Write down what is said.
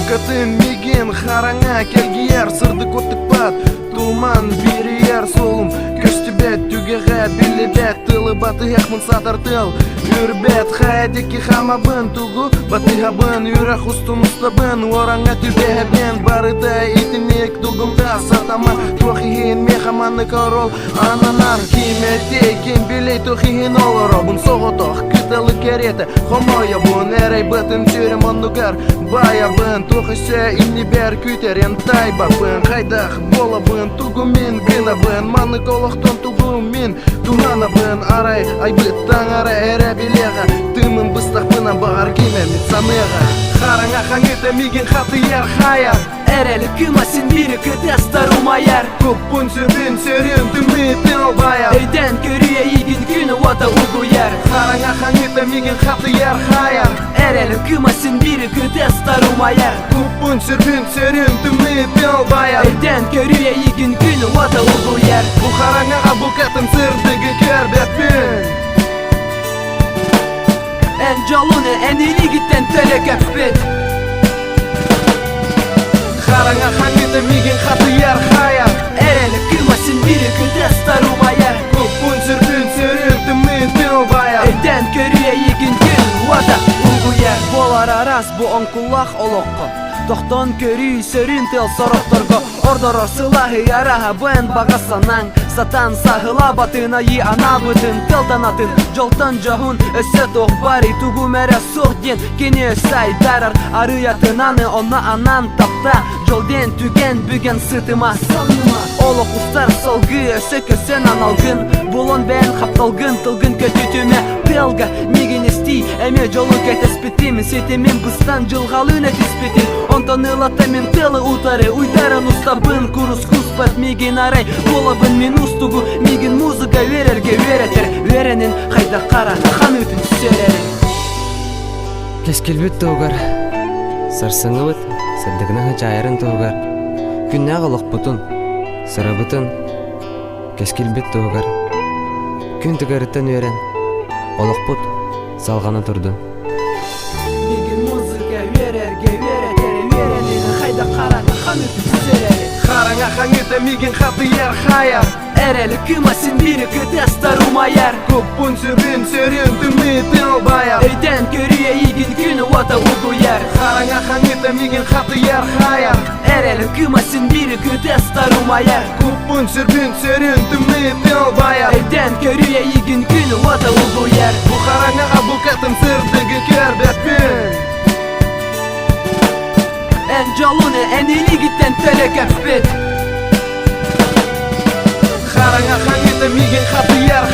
Букатын миигин хараҥа кэлгийэр, сырдык оттукпат, туман биэрийэр суолум көстүбэт, түгэҕэ биллибэт, тылы батыһыахпын саатар тыал үрбэт, хайа диэки хаамабын, тугу батыһабын, үрэх устун устабын, уораҥҥа түбэһэбин, барыта итинник тугумда сатама, туох иһин миэхэ маннык оруол ананар, ким этиэй, ким билиэй, туох иһин олоробун соҕотох, кыталы кэриэтэ хомойобун, эрэй бытын сүрүм оннугар байабын, туох өссө иннибэр күүтэрин таайбаппын, хайдах буолабын, тугу мин гынабын, маннык олохтон тугу мин туһанабын, арай айбыт таҥара эрэ билиэҕэ, тыымын быстахпына баҕар ким эмит саныаҕа. Хараҥа хаҥыта миигин хатыйар хайар, Эрэл кыма син биир кытыастар умайар. Куппун сүрүн сүрүн тымныы тыал байар. Өйдөн көрүү эйигин күн уота угуйар. Хараҥа хаҥыта миигин хатыйар хайар. Эрэл кыма син биир кытыастар умайар. Куппун сүрүн сүрүн тымныы тыал байар. Өйдөн көрүү эйигин күн уота угуйар. Бу хараҥаҕа букатын сырдыгы көрбөппүн. Эн дьолуну эн илиигиттэн төлө көппүт. Хараҥа хаҥыта миигин хатыйар хайар. Эрэл кыма син биир кытыастар умайар. Куппун сүрүн сүрүн тымныы тыал байар. Өйдөн көрүү эйигин күн уота угуйар. Буолар араас бу оҥкуллаах олоххо. Тохтоон көрүү сөрүүн тыал сорохторго ордорор сылаһы араһа бу эн баҕа санааҥ сатаан саһылаабатын айыы анаабытын тылтан атын дьолтон дьоһун өссө туох барый тугум эрэ суох диэн кини өссө айдарар арыйатын аны онно анаан тапта дьол диэн түгэн бүгэн сытыма олох устар салгыы өссө көсөн аналгын булан бэйэн хапталгын тылгын көтүтүмэ тыалга миигин истии эмиэ дьолу кэтэспитим ситимим быстан дьылҕалыын этиспитим онтон ылата мин тыалы утары уйдаран устабын курус куспат миигин арай буолабын мин устугу миигин музыка үөрэргэ үөрэтэр үөрэнин хайдах хара ханыытын сөрэрин. Кэскилбит туһугар, сарсыҥҥыбыт сырдыгынан чаайарын туһугар, күннээх олохпутун, сырабытын, кэскилбит туһугар, күн тыгарыттан үөрэн, олохпут салҕана турдун. Миигин музыка үөрэргэ үөрэтэр үөрэнин хайдах хара ханыытын сөрэрин. Хараҥа хаҥыта миигин хатыйар хайар. Эрэл кыма син биир кытыастар умайар. Куппун сүрүн сүрүн тымныы тыал байар. Өйдөн көрүү эйигин күн уота угуйар. Хараҥа хаҥыта миигин хатыйар хайар. Эрэл кыма син биир кытыастар умайар. Куппун сүрүн сүрүн тымныы тыал байар. Өйдөн көрүү эйигин күн уота угуйар. Бу хараҥаҕа букатын сырдыгы көрбөппүн. Эн дьолуну эн илиигиттэн төлө көппүт. Хараҥа хаҥыта миигин хатыйар.